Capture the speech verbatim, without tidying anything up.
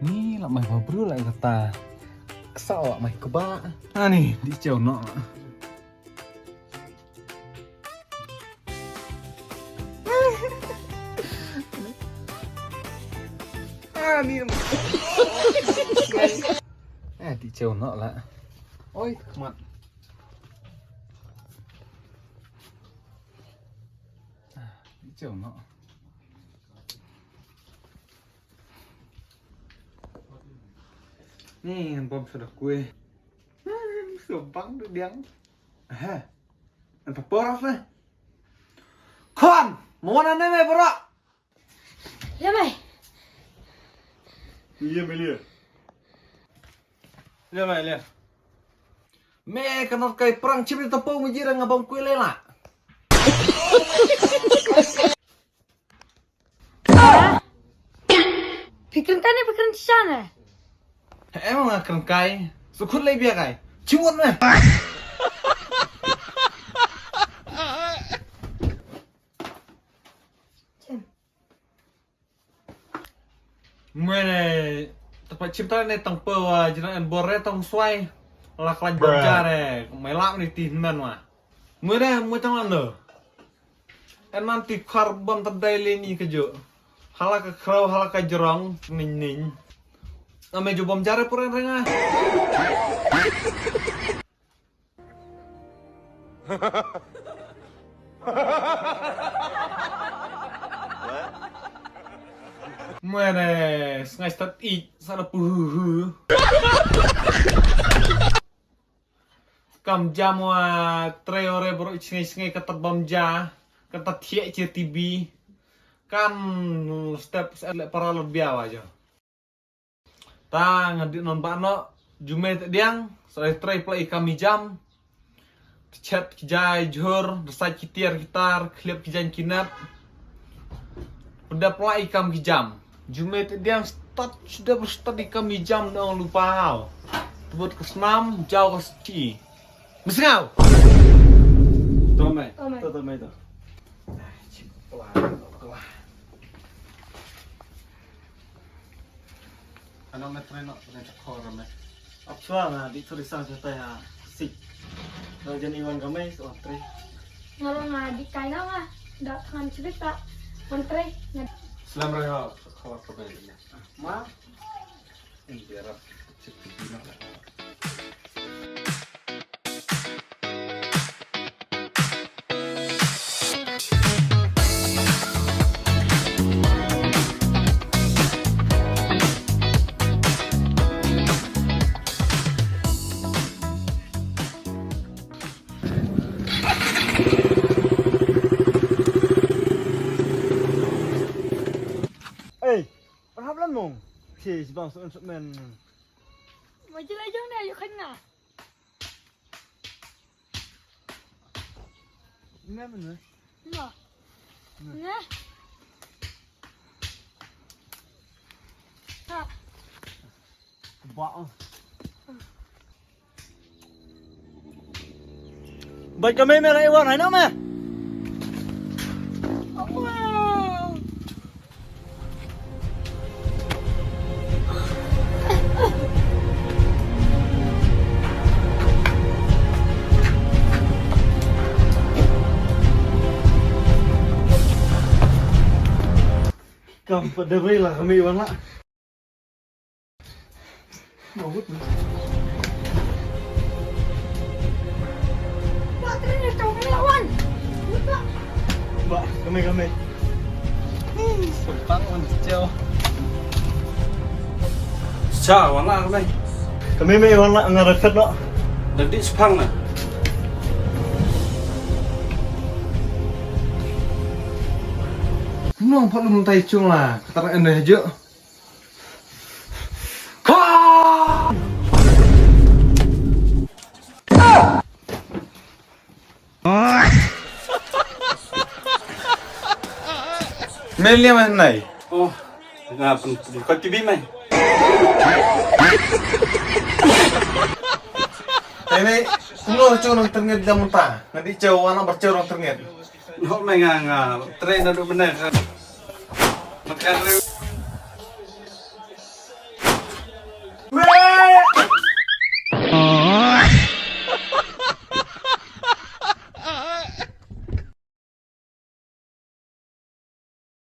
Ni la mai ba bru la kata. Ksa la mai kba. Ani di cheu no. Ani. Eh, di cheu no la. Oi, khmat. Di cheu no. Ni ngan bom sudah kue. Sudah bang tu diang. Ha. Ngan papor lah. Kon, mau mana ni mai bro? Lia mai. Lia mai lia. Lia mai lia. Me ka nor kai prang chim ni tapo mu jira nga bom kue lela. Phi kren kai ne phi kren shisha ne? Em nga kren kai. Su khut lei bia kai. Chimut me. Mwe ne, tapat chim ta ne tang pe wa jina en bor re tang swai. Lak lak bom ja re. Mai lak ni ti hnan wa. Mwe ne, mwe tang lan lo. En man ti khar bom ta dai le ni ka jo. Hala ka khraw, hala ka jrong, ning ning. Ame jo bom ja re puren renga. Mwe ne, sngai stat ik, sana puhuhu. Kam jam wa trei ore bro ich sngai sngai kata bom ja, kata thiek che T V. Kan step se le para lo bia wa jo. Ta nga dik non ba no, jume te diang, sa trei pla i kam i jam. Chet ki jai jhur, sa ki tiar ki tar, khlep ki jan ki nat. Pda pla i kam ki jam. Jume te diang start, sudah berstart i kam i jam dong lupa hau. Tebut ke senam, jauh ke seki. Mesengau. Tomai. Tomai. To tomai to. Ano me trei no, trei ta khor me. Apswa na di trei sang jata ya sik. Lo jan iwan kami so trei. Ngalo na di kai na ma da than cerita. Menteri. Selam raya khor kami. Ma. Ini dia rap. Ei, perhap lan mong. Si, si bang sok sok men. Majil aja ni ayo kan na. Nga mana? Nga. Nga. Ha. Ba. Bai kami me lai wan hai na me. Wow. Kam pat dei la kami wan la. Ba, trei ne tong kami lawan. Ba, kami, kami. Sempang wan jauh. Sa wan la kami. Kami me wan la ngarepet lo. Dadi sepang na. Nong pat lum tai chung la, kata ende je. Mel liam nai. Oh, nga pun buka T V mai. Ini, kulo cunong terngit jam ta. Nanti cewek anak bercunong terngit. Nok mai nga nga train adu benar. Makan.